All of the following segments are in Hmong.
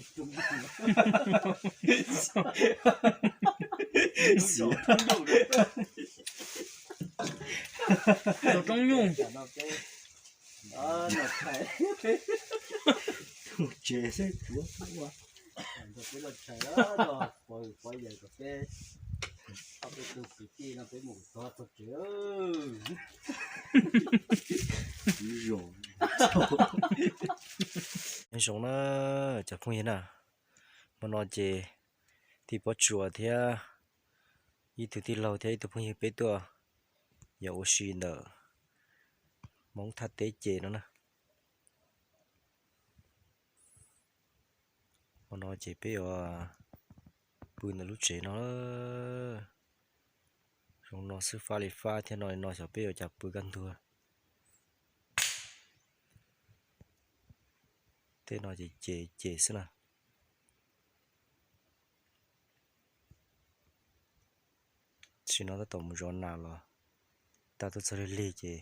Tus roob nyuj. Tsev xwb. Nyob zoo na cov phooj ywg na, hmo no ces tij Pob Tsuas thiab ib tug tij laug thiab ib tug phooj ywg peb tuaj yos ua si ntawm Hmoob thaj teb ces no na. Hmo no ces peb yuav pw ntawm lub tsev no. Zoo no xwb, fab li fab thiab no li no xyov peb yuav cas pw kaj ntug. Tej no ces ces ces xwb na. Tam sim no tab tom mus zov nas los tag tuaj txog lig lig ces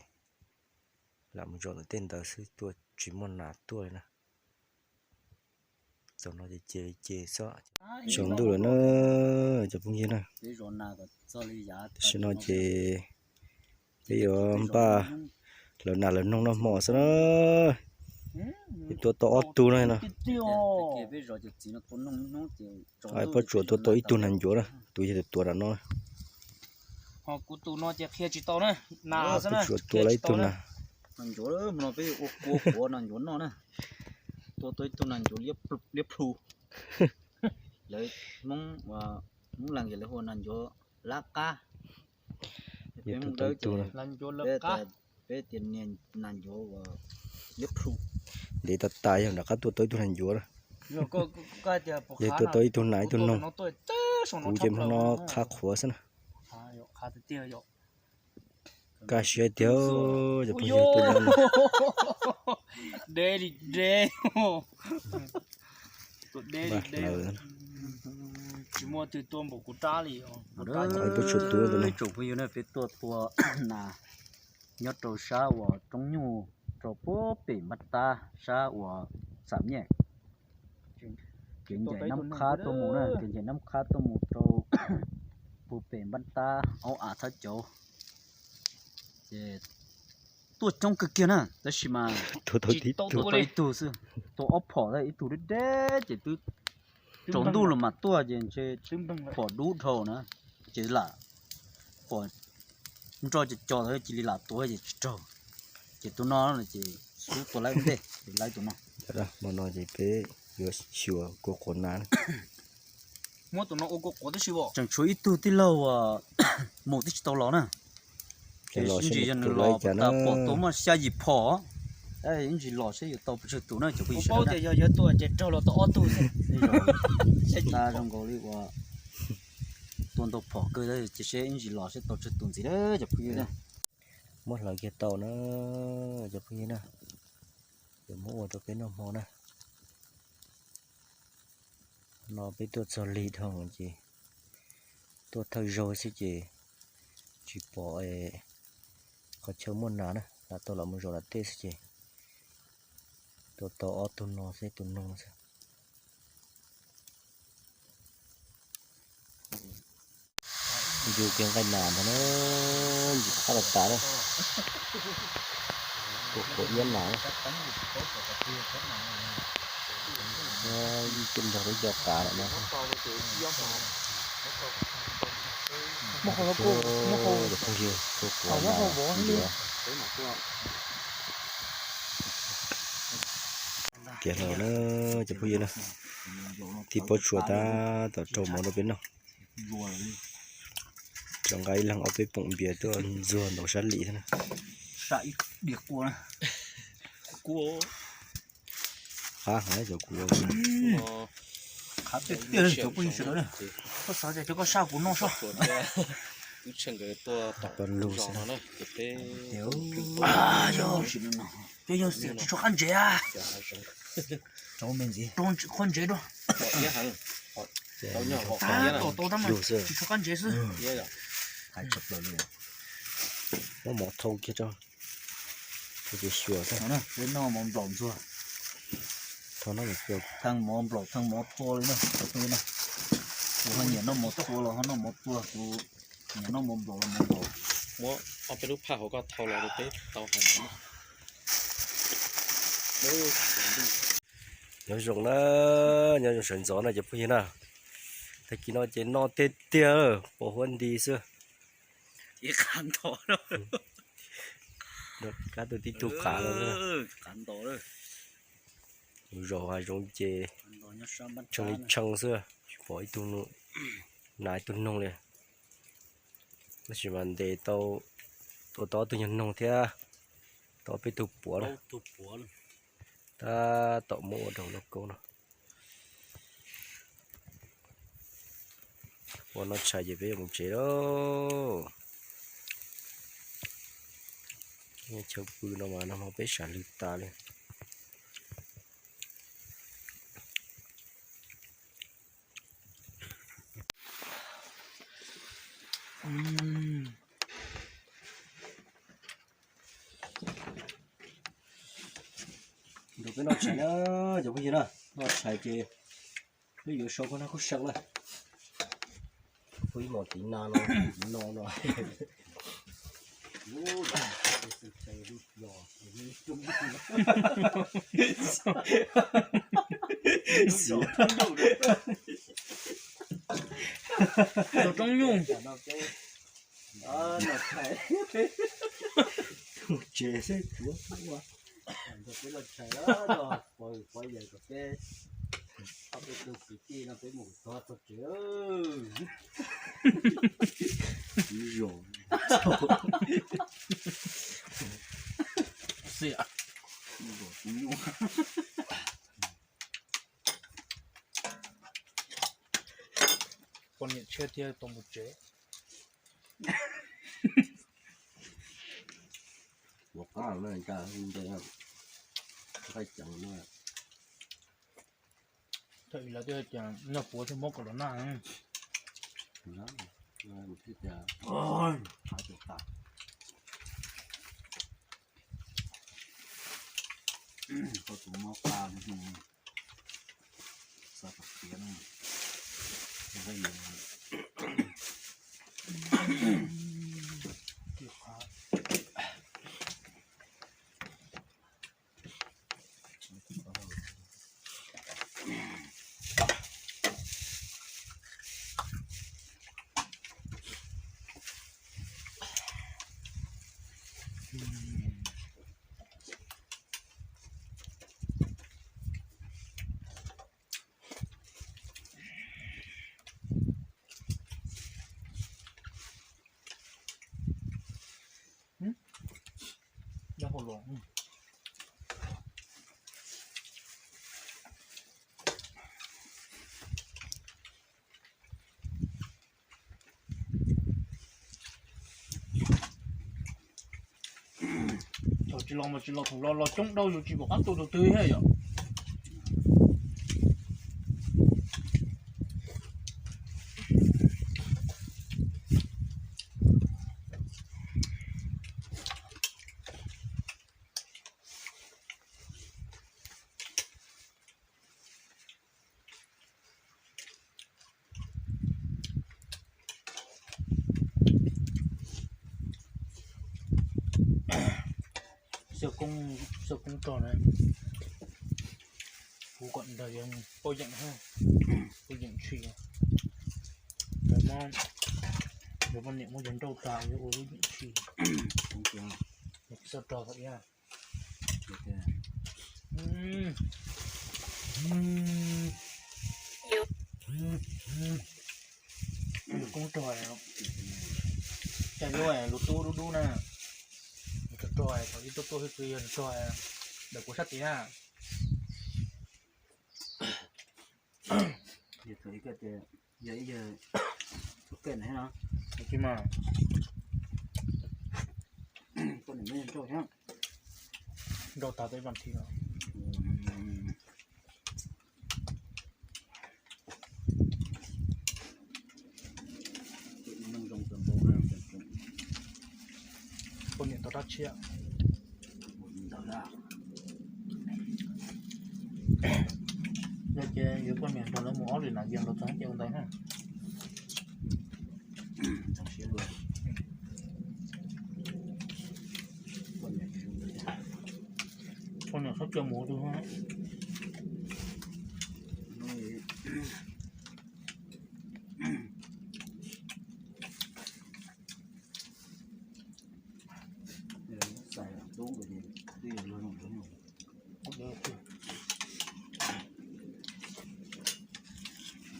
lam mus zov ntawm tej ntawd xwb, tuaj tsis muaj nas tuaj li na. Txog no ces ces ces xwb. Tsaus ntuj lawm na cov phooj ywg na. Tam sim no ces peb yuav npaj lawv nas lawv noog noj hmo xwb na. Peb tua tau ob tug no no. Pob Tsuas tua tau ib tug nas ncuav na, tus yog tus tuav nram no. Pob Tsuas tua lawm ib tug nas. Nas ncuav no peb ua kua quav nas ncuav noj na. Tua tau ib tug nas ncuav liab plhu. Lawv Hmoob Lees ces lawv hu ua nas ncuav lab qab. Peb Hmoob Dawb ces peb tias niag nas ncuav uas liab plhu. Ntev tas tas yog nram qab tua tau ib tug nas ncuav na. Yog tua tau ib tug nas ib tug noog. Kuv ces hmo no qhab qhuav xwb na. Kaj siab tiag cov phooj ywg tuaj nyob no. Deb li deb. Tua deb li deb. Tsis muaj twg tua npaum kuv rab li. Peb tsoom phooj ywg na peb tuaj tua nas nyob rau sab uas roob nyuj rau puag pem npab tab sab uas xam nyej. Kev ncaim nab khab tuaj mus na, kev ncaim nab khab tuaj mus rau puag pem npab tab aub av thab cauv. Ces tuaj coob kawg kiag na, tab sis mas tua tau ib tug xwb, tua ob phom, ib tug deb deb ces twb tsaus ntuj los mas tuaj ces ntshe phom dub dhau na, ces lam pom nroj co co ntawd cia li lam tuav ces tsis raug. Ces tus no ces xub tua laib ntej, laib tus no. Hmo no ces peb yuav xyuas kua quav nas. Muab tus no ua kua quav tib si, tseem tshuav ib tug tij laug mus twb tsis tau los na. Ib ntsis yog nws los tas pom tua muaj xya yim phom. Ib ntsis los seb yuav tau pes tsawg tus na cov phooj ywg sawv daws. Tias yog yuav tua ces raug los tau ob tug. Zoo nkaus li uas tua ntau phom kawg, ces seb ib ntsis los seb tau tsawg tus ntxiv na cov phooj ywg na. Muab hlawv kiag tau na cov phooj ywg na, yuav muab ua rau peb noj hmo na. No peb tuaj txog lig dhau ces tuaj thawj zaug xwb ces tsis pom qhov chaw muaj nas na, lam tau los mus zaum nram tej xwb ces tua tau ob tug no xwb, tus noog xwb. Ncu kiag nqaij nas ntag na, ntxim qab tas tas na. Tua quav iab nas. Ib coj nrog lub co qav lawm no. Cov phooj ywg, tua quav nas ncuav. Kiag hlo na cov phooj ywg na, tij Pob Tsuas tab tom rau mov rau peb noj. Tseem nqa ib leeg ob peb poom npias tuaj ntxuag ntaus sab lim thiab na. Qab heev cov kuv. Qab tiag tiag cov phooj ywg sawv daws na. Koj xav tias cov koj saj kuv noj soj. Pab lug xwb. Cov yog xiam tsis tshua qab ntsev a. Qhov ntsev dua. Kom tau tab mas tsis tshua qab ntsev xwb. Muab mov thau kiag tso. Peb noj mov nplaum ntxuag. Thau noj mov, thau mov nplaum, thau mov thua li na. Kuv ho nyiam noj mov thua los ho noj mov thua, kuv nyiam noj mov nplaum los mov nplaum. Muab ob peb lub phaj hauv koj thau los rau peb tau hais. Nyob zoo na, nyob zoo sawv ntxov na cov phooj ywg na. Tag kis no ces noj tiag tiag, pos huab nti xwb. Kab tus tib tug qav no, zaum hav zoov ces tshee li tshee xwb, tsis pom ib tug, hnav ib tug noog li. Tab sis mas ntes tau, tua tau ob tug nyuag noog thiab tau peb tug puav na. Tab tom muab ua daus lauj kaub no. Ua no tshais ces peb yuav mus tsev lauj. Chaw pw no mas nag hmo peb sam lwg tas li. Nrog peb noj tshais na, cov phooj ywg na, noj tshais ces peb yuav sau koj nag khuj seem na. Pub ib mos tiv na no, tiv no no. Tus roob nyuj. Tsev xwb tuav tuav. Peb los tshais, pov yawg kom peb, ob peb tug kwv tij no peb mus tog txog tsev. Xiam. Poj niam tshiab thiab tau mus tsev. Ua qab na, nqa nte qaij ceev na. Thaum ub lawv twb hais tias noj puav thiaj muab kom los noj. Thiab tias, qab tus tas, koj tus mob qab xav kom tiav na. Thaum tsis los mas tsis los, thaum los los coob dau yus tsis pom qab tua tus twg thiab yom. Xwb koob rog na, kuv kom nrog yog poj yeem, poj yeem tshis. Yog poj niam muab yawg nrauj tas yuav ua lub yeem tshis. Txoj rog thaum ib. Koob rog, cas yuav lus tub dub dub na. Rog, thaum ib tuaj tuaj hwj txwv yog rog, ntawm kuv sab tid na. Yog ib yawg, yog ib yawg tub kej na no. Tsis mas, koj niam muab yawg nrauj thiab. Nrauj tag peb vas thiv no. Poj niam tau dab tshiab. Yuav poj niam nrog lawv mus ob li na, yog nrog txog ces ua ntawd na. Poj niam txhob cia mus tus.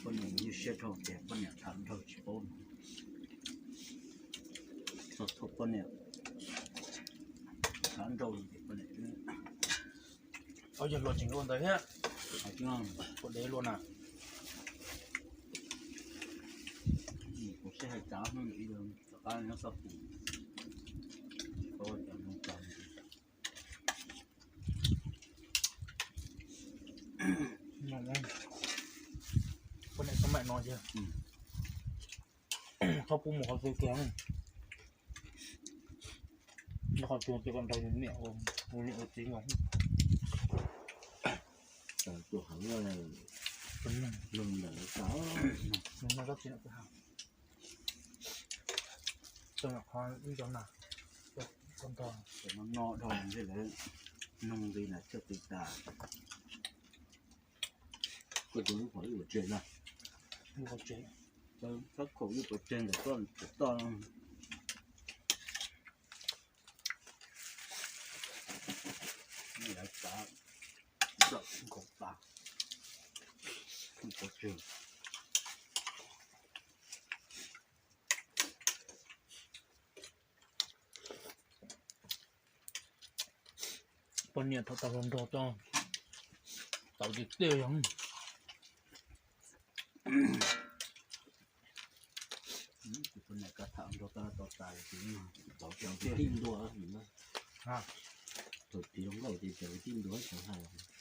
Poj niam ywj siab dhau tias poj niam tham nraug tsis paub no. Txog thaum poj niam tham nraug ces poj niam, o, yog luag tseem ua ntawd thiab. Ua dev luag na. Kuv sib hais tsav hnub ib, tom qab nyob sab pus, tsis paub cov nug tag. Poj niam txhob mam no tiag, txhob pub mus qhov twg kiag. Nyob qhov twg ces kom nrog yus niam ua niam ua txiv nkaus. Tus heev, mloog ntawm lawv tas, mloog tab tsis nam pw ha. Tau qhov ib cov na, no dhau ntshe lawv mloog nqi na thiaj tw tas. Koj tus lub qhov ib puas tseg na, ib puas tseg, tab khaum ib puas tseg ntawm koj toj. Lawv tsav nkaum tas, ib puas tseg. Poj niam thaum tau hluas nraug tau, tau tiag tiag yog. Tus poj niam koj tham nraug tau tau tas, tau cov kwv tij ntuas, thaum txiv zoo nkauj ces cov kwv tij ntuas cov hais.